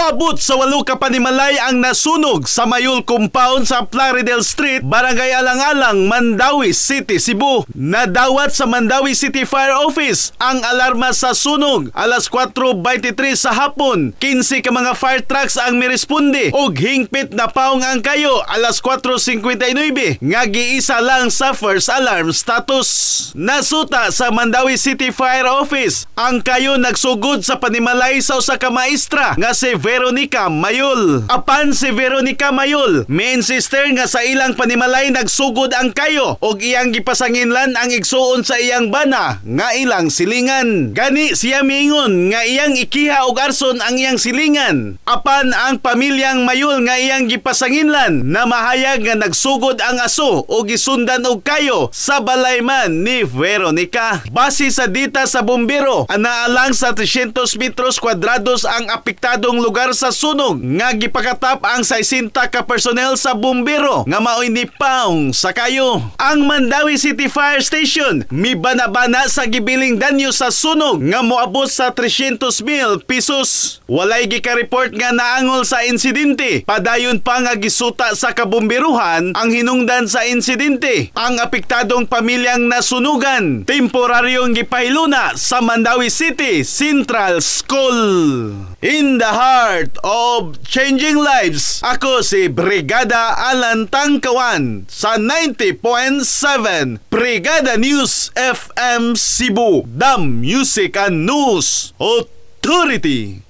Moabot sa walo ka panimalay ang nasunog sa Mayul Compound sa Plaridel Street, Barangay Alang-Alang, Mandaue City, Cebu. Nadawat sa Mandaue City Fire Office ang alarma sa sunog alas 4:23 sa hapon. 15 ka mga fire trucks ang miresponde og hingpit na paong ang kayo alas 4:59 nga giisa lang sa first alarm status. Nasuta sa Mandaue City Fire Office ang kayo nagsugod sa panimalay sa usa ka maestra nga si Veronica Mayul. Apan si Veronica Mayul, mi-insist nga sa ilang panimalay nagsugod ang kayo og iyang gipasanginlan ang igsuon sa iyang bana nga ilang silingan. Gani siya miingon nga iyang ikiha og arson ang iyang silingan. Apan ang pamilyang Mayul nga iyang gipasanginlan na mahayag nga nagsugod ang aso o gisundan og kayo sa balay man ni Veronica. Base sa data sa bumbero, anaa lang sa 300 metros kwadrados ang apektadong lugar sa sunog nga gipakatap ang 60 ka personnel sa bumbero nga maoy ni paong sa kayo. Ang Mandaue City Fire Station mibana-bana sa gibiling danyo sa sunog nga moabot sa 300 mil pesos. Walay gika-report nga naangol sa insidente. Padayon pa nga gisuta sa kabumberuhan ang hinungdan sa insidente. Ang apektadong pamilyang nasunugan, temporaryong gipahiluna sa Mandaue City Central School. In the heart of changing lives, ako si Brigada Alan Tangkawan sa 90.7 Brigada News FM Cebu, the Music and News Authority.